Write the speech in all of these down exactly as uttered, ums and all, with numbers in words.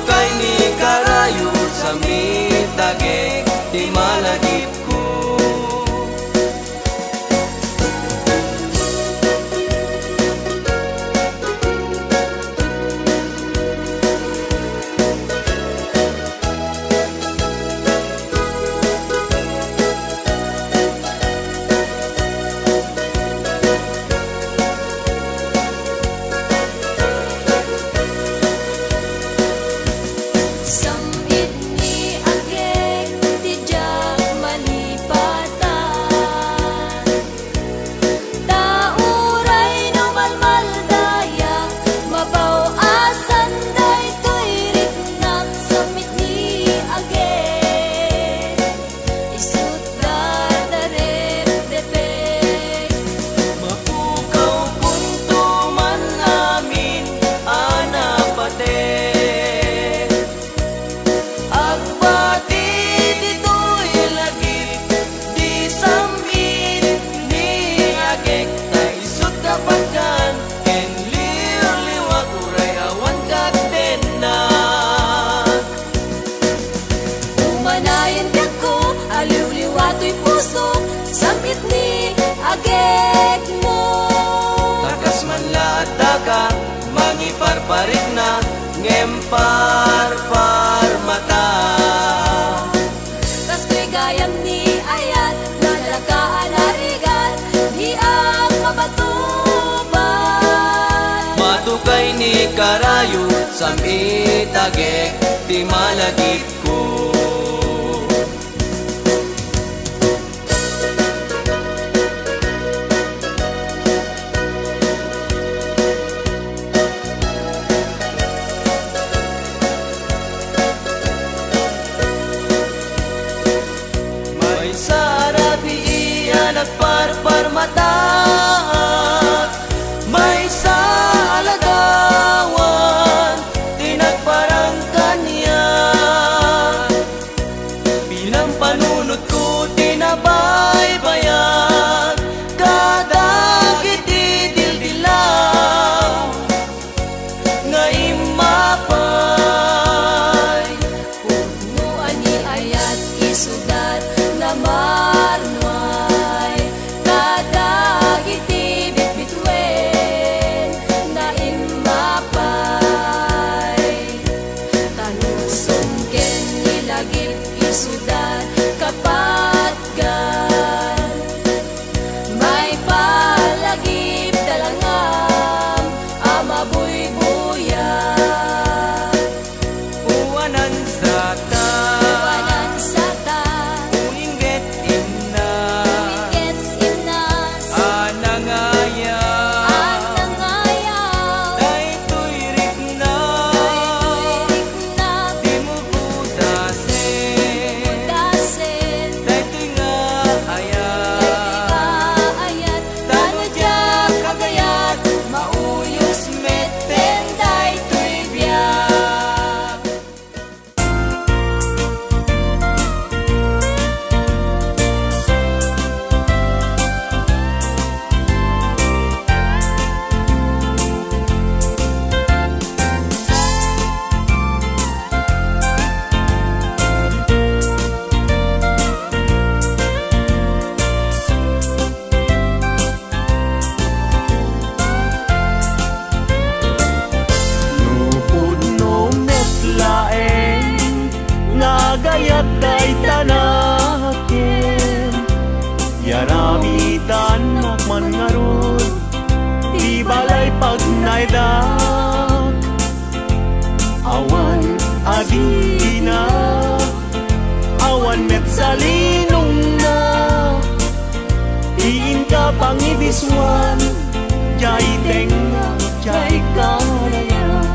Kayni karayo, sam-it agek ti malagipko. Sam-it ni agek ti diak malipatan. Ta uray no malmaldaya, mabaw a saan daytoy riknak. Sam-it ni agek, isu't dardarepdepek. Mapukaw kunto man amin a napatek. Agbati ditoy lagip, di sam-it ni agek, ta isu't kapatgan ken liwliwak, uray awan kaddennak. Umanayen biagko, aliwliwa toy pusok, sam-it ni agekmo. Ta kas man la addaka mangiparparikna, ngem parparmata. Kastoy gayam ni ayat, nadalaka a narigat, diak mabatubay. Matukay ni karayo, sam-it agek ti malagipko. Maysa a rabii a nagparparmataak, maysa a ladawan ti nagparang kaniak. Pinampanunotko ti nabaybayag kadagiti dildilaw nga immapay. Pudno a ni ayat isudat namarnuay kadagiti bitbituen nga immapay. Tanusong ken ni lagip isudat kapatgan. Maipalagip talangam a mabuybuya. Uwanan sata. Uwanan sata. Uingget inna. Uingget inna. A nangayaw. A nangayaw. Daytoy rikna. Daytoy rikna. Dimo budasen. Dimo budasen. Daytoy nga ayat. Daytoy nga ayat. Ta no diak agayat, mauyos metten daytoy biag. No pudno met laeng nga agayat dayta nakem, yaramidannak man ngarud ti balay pagnaedak. Awan adina, awan met salinongna, ti inka pangibisuan, diay tengnga, diay kalayan.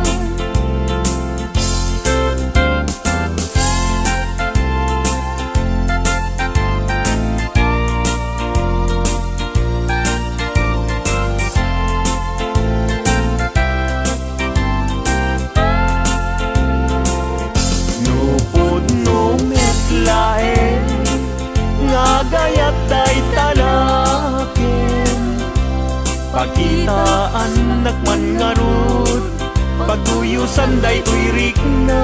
No pudno met laeng nga agayat dayta nakem, pakitaannak man ngarud, pagtuyosan daytoy rikna.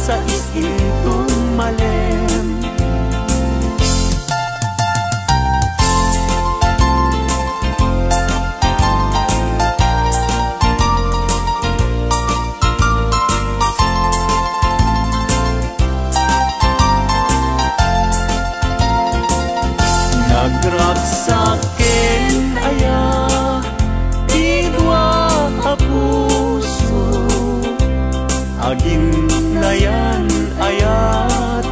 Sais inton malem. Nagragsak ken aya ti dua a puso, aginnayan-ayat,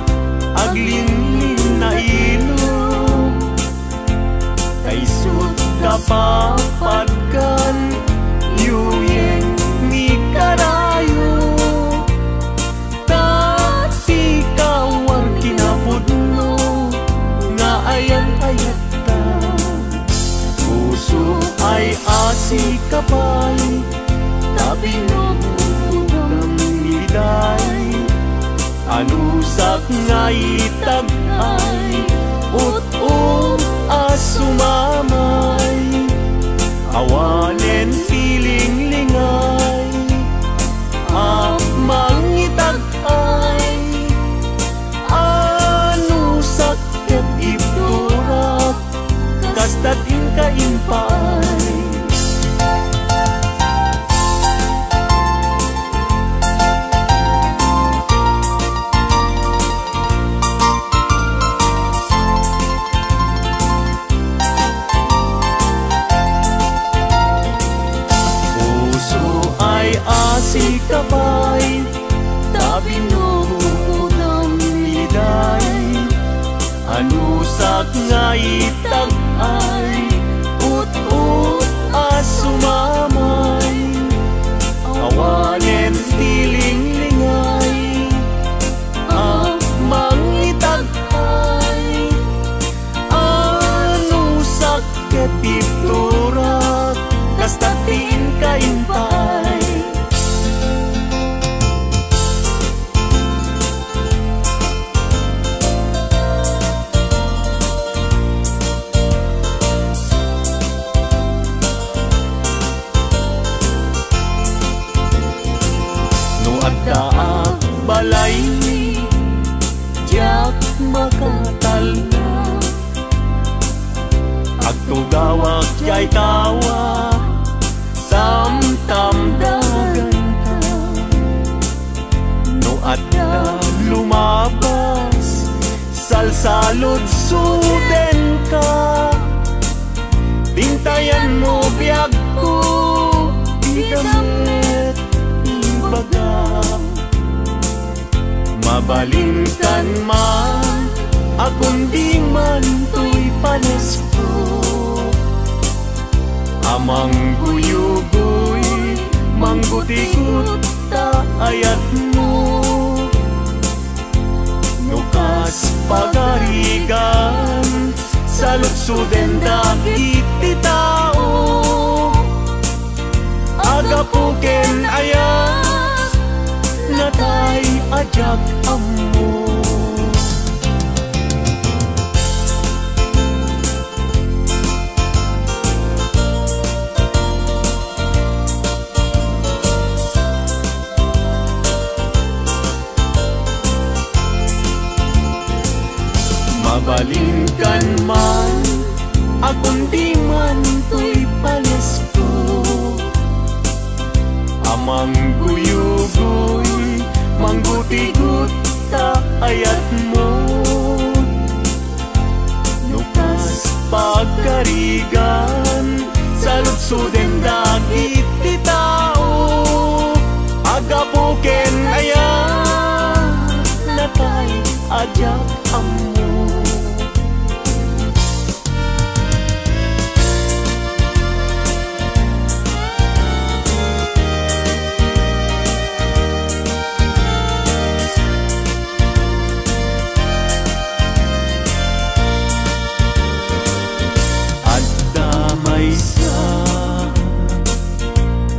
aglinglingnailog. Kaisut kapapadkan, yuyeng ni karayo. Ta ti kawar kinapudno nga ayat-ayatta. Puso ay asi ka pay, ta binugudam iday. Anusak nga itag-ay, ut-ut a sumamay. Awanen ti linglingay a mangitag-ay. Anusak ket ibturak, kasta ti inka impaay. Puso ay asi ka pay, ta binugudam iday. Anusak nga itag-ay, ut-ut a sumamay. Awanen ti linglingay a mangitag-ay. Anusak ket ibturak, kasta ti inka impaay. No adda agbalay, diak makatalna. Agtugawak diay tawa, tamtamdaganka. No adda lumabas, salsaludsudenka. Tintayanmo biagko, dika met ibaga. Mabalinkan man a kundi man toy palesko a mangguyugoy, manggutigot ta ayatmo. No kas pagarigan, saludsuden dagiti tao. Agapu ken ayat, natay a diak ammo. Mabalinkan man a kundi man toy palesko a mangguyugoy, manggutigot ta ayatmo. No kas pagarigan, saludsuden dagiti tao. Agapu ken ayat, natay a diak ammo. Adda maysa,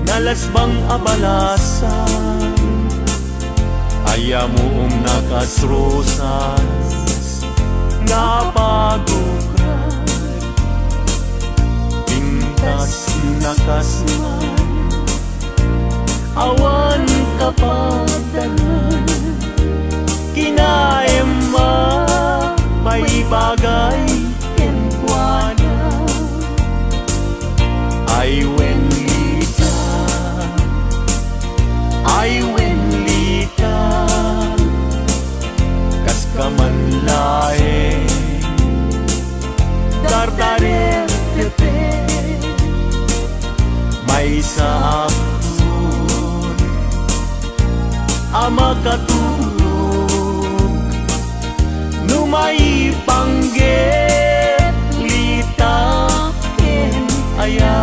nalasbang a balasan, ayamom nakas rosas nga pagukran. Pintas nakas man, awan kapadanan. Naem a paibagay kenkuana. Ay wen Lita, ay wen Lita, kaska man laeng dardarerdepet. Maysa a puson a makaturog no maipanggep Lita ken aya.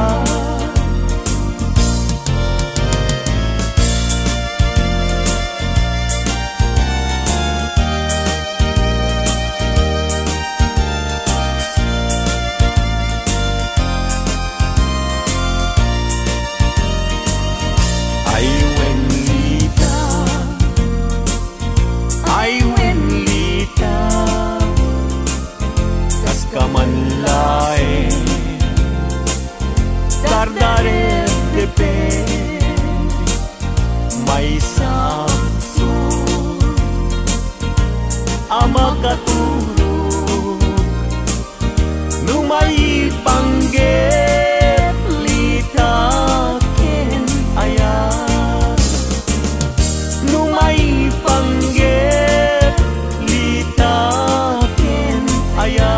Ay wen Lita, ay wen Lita, kaska man laeng dardarerdepet. Maysa a puson a makaturog no maipanggep Lita ken aya. No maipanggep Lita ken aya.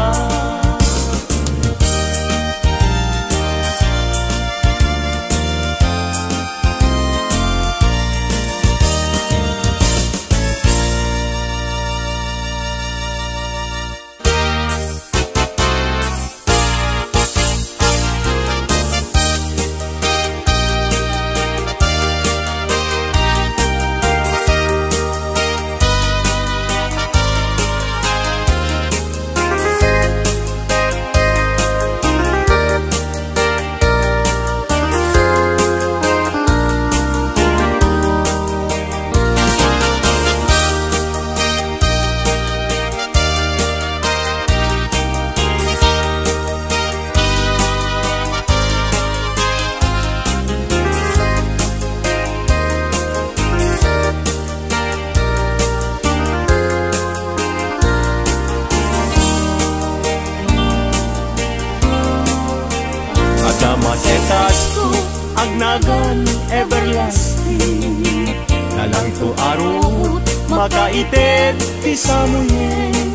Adda masetas to agnagan everlasting. Nalangto a ruot, makaited ti samuyen.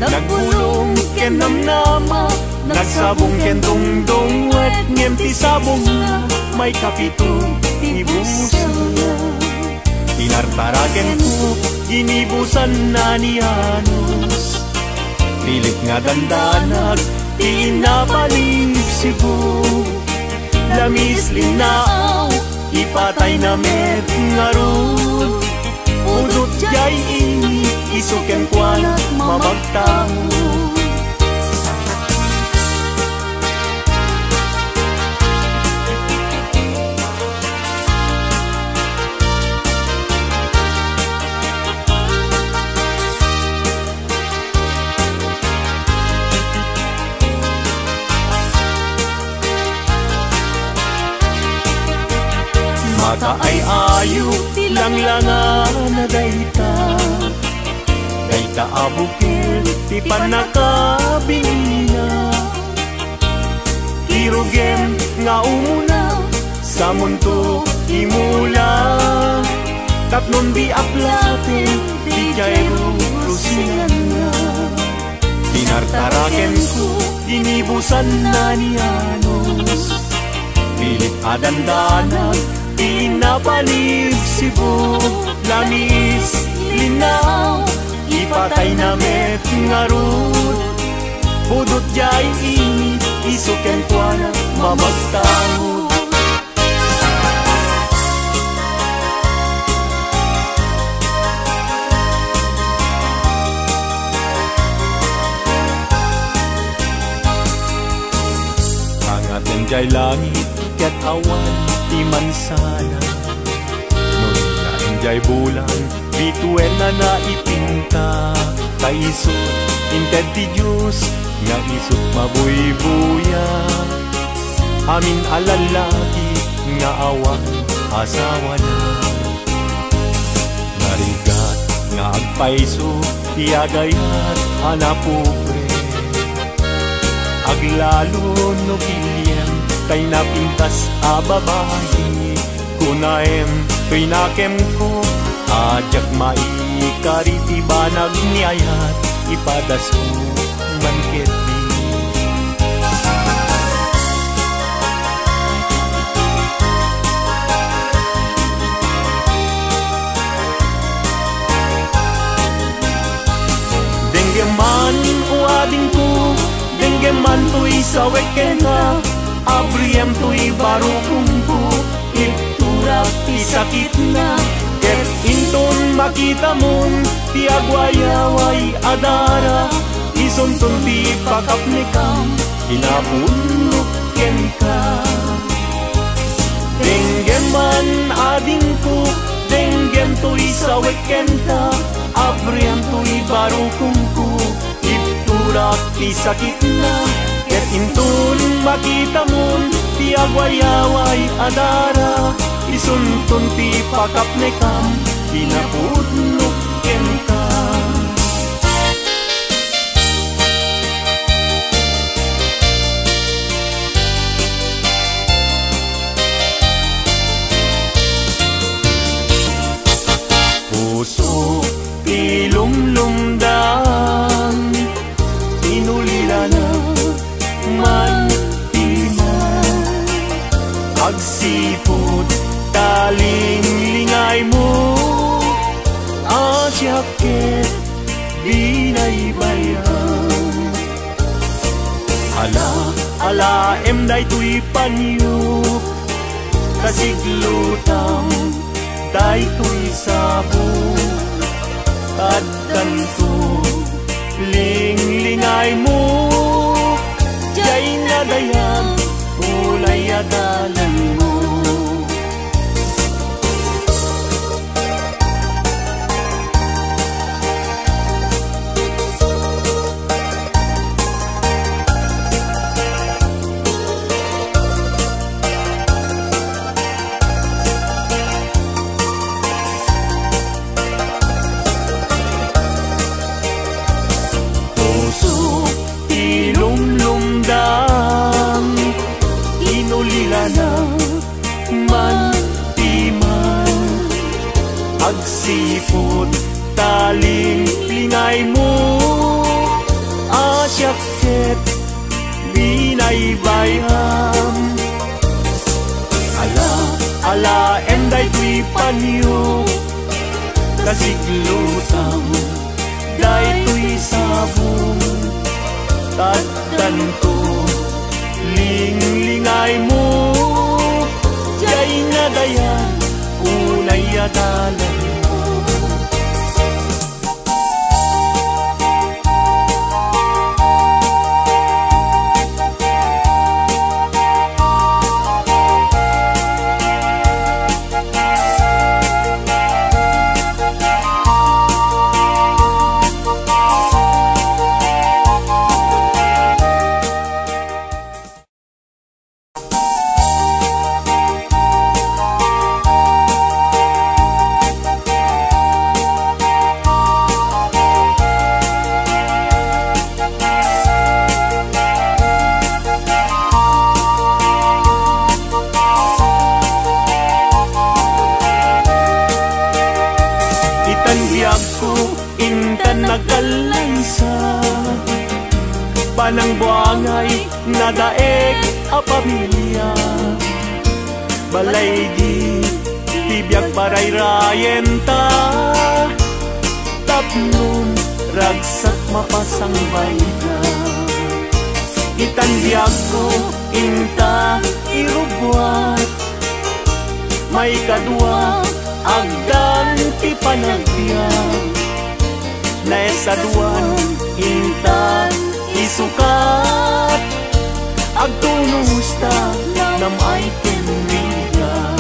Nagbulong ken namnama, nagsabong ken dungdungwet, ngem ti sabongna maikapito ti busangna. Tinartarakenko, ginibusanna ni Janos. Pilit nga dandanag ti innapalibsibo. Lamis, linnaaw, ipatayna met ngarud. Pudot diay ini, isu kenkuana mamagtaud. Makaay-ayo ti langlangana dayta. Dayta a bukel ti pannakabinina. Kirugem nga umuna, samonto imula. Tapnon di aplaten, di diay rurusinganna. Tinartarakenko, ginibusanna ni Janos. Pilit a dandanag ti innapalibsibo. Lamis, linnaaw, ipatayna met ngarud. Pudot diay ini, isu kenkuana mamagtaud. Angaten diay langit ket awan ti mansana. No diay bulan, bituenna naipinta. Ta isut inted ti Dios nga isut mabuybuya. Amin a lallaki nga awan asawana. Narigat Agpayso ti agayat a napobre. Aglalo no piliem tay napintas a babai. Kunaem toy nakemko a diak maikari ti banag ni ayat, ipadasko man ketdi. Denggem man, o adingko, denggem man toy sawek kenka, abriem toy barukongko, ibturak ti sakitna, ket inton makitamon ti agwayaway a dara, isunton ti pakapnekam, kinapudnok kenka. Denggem man, adingko, denggem toy sawek kenka, abriem toy barukongko, ibturak ti sakitna, ket inton makitamon ti agwayaway a dara, isunton ti pakapnekam, kinapudnok kenka. Puso ti lumlumdam, inulilana man ti man. Agsipud ta linglingaymo, a siak ket binaybayan. Ala, alaem daytoy panyo, kasiglutam daytoy sabong. Addanto, linglingaymo, diay nadayag, ulay a dalanmo. Puso ti lumlumdam, inulilana man ti man. Agsipud ta linglingaymo, a siak ket binaybayam. Ala, alaem daytoy panyo, kasiglutam daytoy sabong. Addanto, linglingaymo, diay nadayag, ulay a dalanmo. Itan biagko, intan nagkallaysa, panangbuangay nadaek a pamilia. Balaydi ti biag parayrayenta, tapno ragsak mapasangbayta. Itan biagko, inta irubbuat. Maikadua, agdan ti panagbiag. Naesaduan, inta isukat. Agtunos ta nam-ay ken rigat.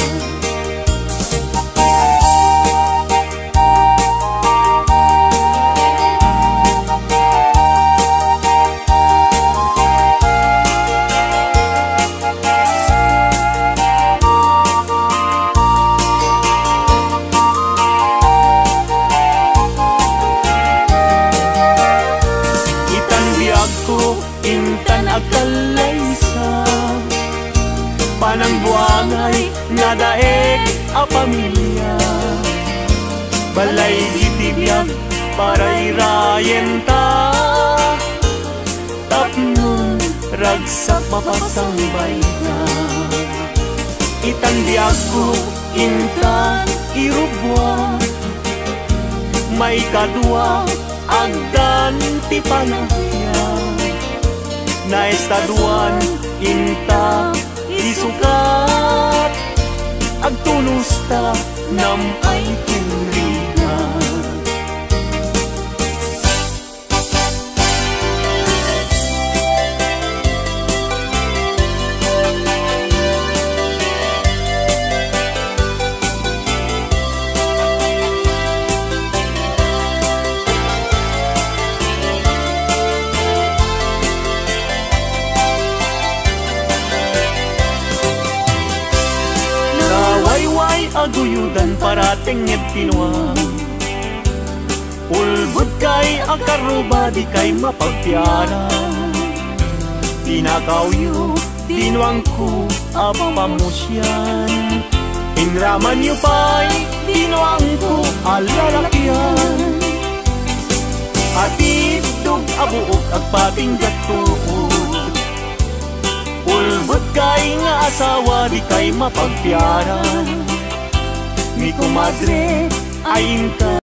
pamilya. Balay iti biag parayrayenta, tapno ragsak mapasangbayta. Itan biagko inta irubua, maikadua agdan ti panagbiag. Naestaduan inta isukat, agtunosta nampay ken rigat. Nawayway a guyodan, paratengnged ti nuang. Ulbodkay a karruba, dikay mapagpiara. Pinakawyo ti nuangko a pamusian. Inramanyo pay ti nuangko a lalakian. Atiddog a buok agpatingga tuod. Ulbodkay nga asawa, dikay mapagpiara. Ni komadre, ay inka